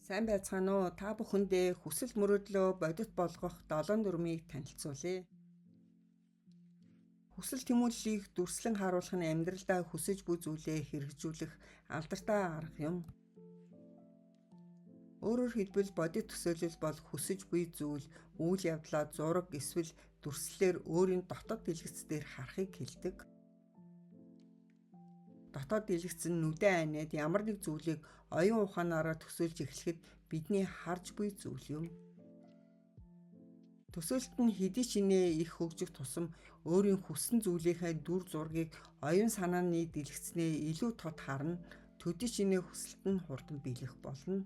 Сайн байцгаана уу? Та бүхэндээ хүсэл мөрөөдлөө бодит болгох 7 дүрмийг танилцуулъя. Хүсэл тэмүүллийг дүрслэн харуулах нь амьдралдаа хүсэж буй зүйлээ хэрэгжүүлэх алдартай арга юм. Өөрөөр хэлбэл бодит төсөөлөл бол хүсэж буй зүйл, үйл явдлаа зураг эсвэл дүрслэлээр өөрийн дотоод дэлгэц дээр харахыг хэлдэг. Дотоод дэлгэц нь нүдэн айнаад ямар нэг зүйлийг оюун ухаанаараа төсөөлж эхлэхэд бидний харж буй зүйл юм. Төсөөлөлт нь хэдий ч нэ их хөгжих тусам өөрийн хүссэн зүйлийнхээ дүр зургийг оюун санааны дэлгэцнээ илүү тод харна, төдий ч нэ хүсэлт нь хурдан биелэх болно.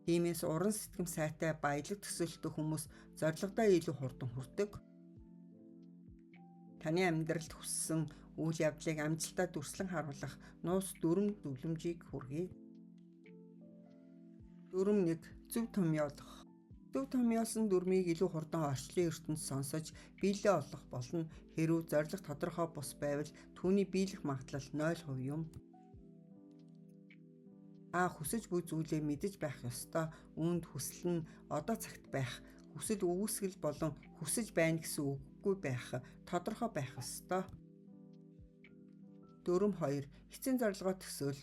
Тиймээс уран сэтгэм сайтай баялаг төсөөлөлтөй хүмүүс зорилгодоо илүү хурдан хүрдэг. Таны амьдралд хүссэн үйл явдлыг амжилттай дүрслэн харуулах нууц дүрэм дүглэмжийг хүргэе. Дүрэм 1. Зөв томьёолох. Зөв томьёолсон дүрмийг илүү хурдан орчлон ертөнц сонсож биелэлээ олох болно. Хэрв зорилго тодорхой бус байвал түүний биелэх магадлал 0% юм. А хүсэж буй зүйлээ мэдэж байх ёстой. Үүнд хүсэл нь одоо цагт байх, хүсэл үүсгэл болон хүсэж байна гэсэн үггүй байх, тодорхой байх ёстой. Дүрэм 2. Эцсийн зорилгоо төсөөл.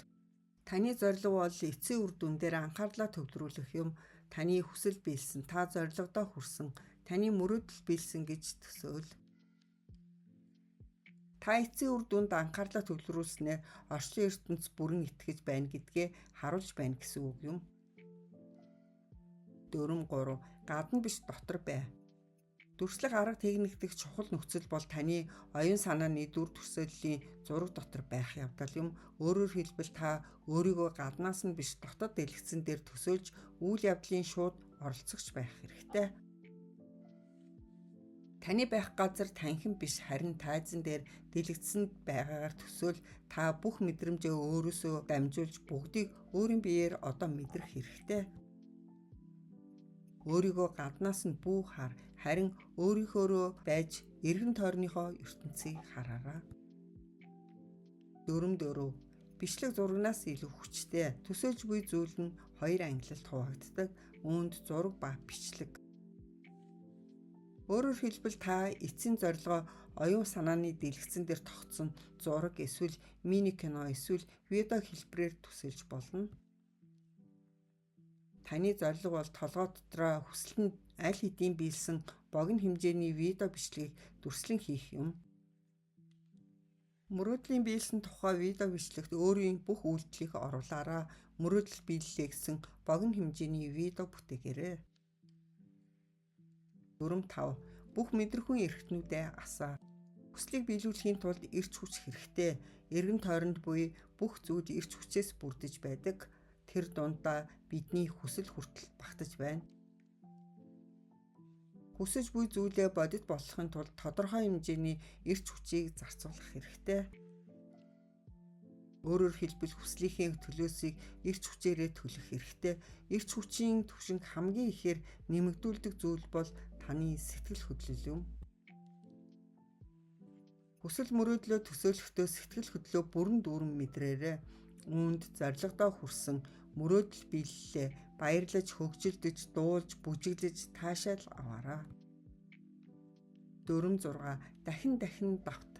Таны зорилго бол эцсийн үр дүн дээр анхаарлаа төвлөрүүлэх юм. Таны хүсэл биелсэн, та зорилгодоо хүрсэн, таны мөрөөдөл биелсэн гэж төсөөл. Та эцсийн үр дүнд анхаарлаа төвлөрүүлснээр орчлон ертөнц бүрэн итгэж байна гэдгээ харуулж байна гэсэн үг юм. Дүрэм 3. Гадна биш дотор бай. Дүрслэх арга техник дэх чухал нөхцөл бол таны оюун санааны дүр төсөөллийн зураг дотор байх явдал юм. Өөрөөр хэлбэл та өөрийгөө гаднаас нь биш дотоод дэлгэцэн дээр төсөөлж үйл явдлын шууд оролцогч байх хэрэгтэй. Таны байх газар танхим биш харин тайзан дээр дэлгэцэнд байгаагаар төсөөл та бүх мэдрэмжээ өөрөөсөө дамжуулж бүгдийг өөрийн биеэр одоо мэдрэх хэрэгтэй. Өөрийгөө гаднаас нь бүү хар, харин өөрийнхөөрөө байж эргэн тойрныхоо ертөнцийг хараарай. Дүрэм 4. Бичлэг зурагнаас илүү хүчтэй. Төсөөлж буй зүйл нь хоёр ангилалд хуваагддаг. Үүнд зураг ба бичлэг. Өөрөөр хэлбэл та эцсийн зорилгоо оюун санааны дэлгэцэн дээр тогтсон зураг эсвэл мини кино эсвэл видео хэлбэрээр төсөөлж болно. Таны зорилго бол толгой дотроо хүсэл нь аль хэдийн биелсэн богино хэмжээний видео бичлэгийг дүрслэн хийх юм. Мөрөөдлийн биелсэн тухай видео бичлэгт өөрийн бүх үйлдэлийг оруулаарай. Мөрөөдөл биеллээ гэсэн богино хэмжээний видео бүтээгээрэй. Дүрэм 5. Бүх мэдрэхүйн эрхтнүүдээ асаа. Хүслийг биелүүлэхийн тулд эрч хүч хэрэгтэй. Эргэн тойронд буй бүх зүйл эрч хүчээс бүрдэж байдаг. Тэр дундаа бидний хүсэл хүртэл багтаж байна. Хүсэж буй зүйлээ бодит болгохын тулд тодорхой хэмжээний эрч хүчийг зарцуулах хэрэгтэй. Өөрөөр хэлбэл хүслийнхээ төлөөсийг эрч хүчээрээ төлөх хэрэгтэй. Эрч хүчийн түвшинг хамгийн ихээр нэмэгдүүлдэг зүйл бол таны сэтгэл хөдлөл юм. Хүсэл мөрөөдлөө төсөөлөхдөө сэтгэл хөдлөө бүрэн дүүрэн мэдрээрэй. Үүнд зорилгодоо хүрсэн мөрөөдөл биеллээ баярлаж, хөгжилдөж, дуулж, бүжиглэж таашаал аваарай. Дүрэм 6. Дахин дахин давт.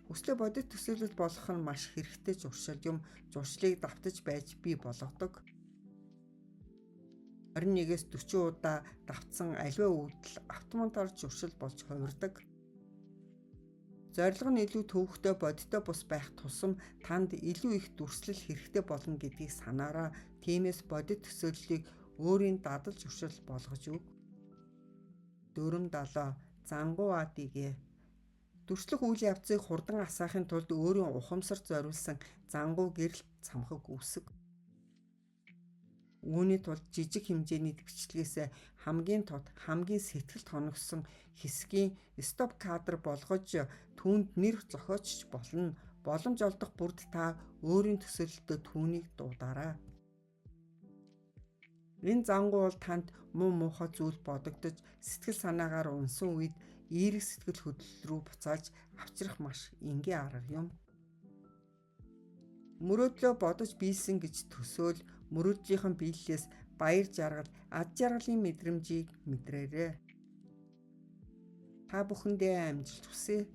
Хүслээ бодит төсөөлөл болгох нь маш хэрэгтэй зуршил юм. Зуршлыг давтаж байж бий болгодог. 21-ээс 40 удаа давтсан аливаа үйлдэл автоматар зуршил болж хувирдаг. Зорилго нь илүү төвөгтэй бодиттой бус байх тусам танд илүү их дүрслэл хэрэгтэй болно гэдгийг санаарай. Тиймээс бодит төсөөллийг өөрийн дадал зуршил болгож өг. Дүрэм 7. Зангуу адигээ. Дүрслэх үйл явцыг хурдан асаахын тулд өөрийн ухамсарт зориулсан зангуу гэрэлт цамхаг үүсэг. Үүний тулд жижиг хэмжээний бичлэгээс хамгийн тод, хамгийн сэтгэлд хоногсон хэсгийн стоп кадр болгож түүнд нэр зохиоч болно. Боломж олдох бүрд та өөрийн төсөөлөлдөө түүнийг дуудаарай. Энэ зангуу бол танд муу муухай зүйл бодогдож сэтгэл санаагаар унсан үед эерэг сэтгэл хөдлөл рүү буцааж авчрах маш энгийн арга юм. Мөрөөдлөө бодож биелсэн гэж төсөөл. Мөрөөдлийнхэн биеллээс баяр жаргал, ад жаргалын мэдрэмжийг мэдрээрэй. Та бүхэндээ амжилт хүсье.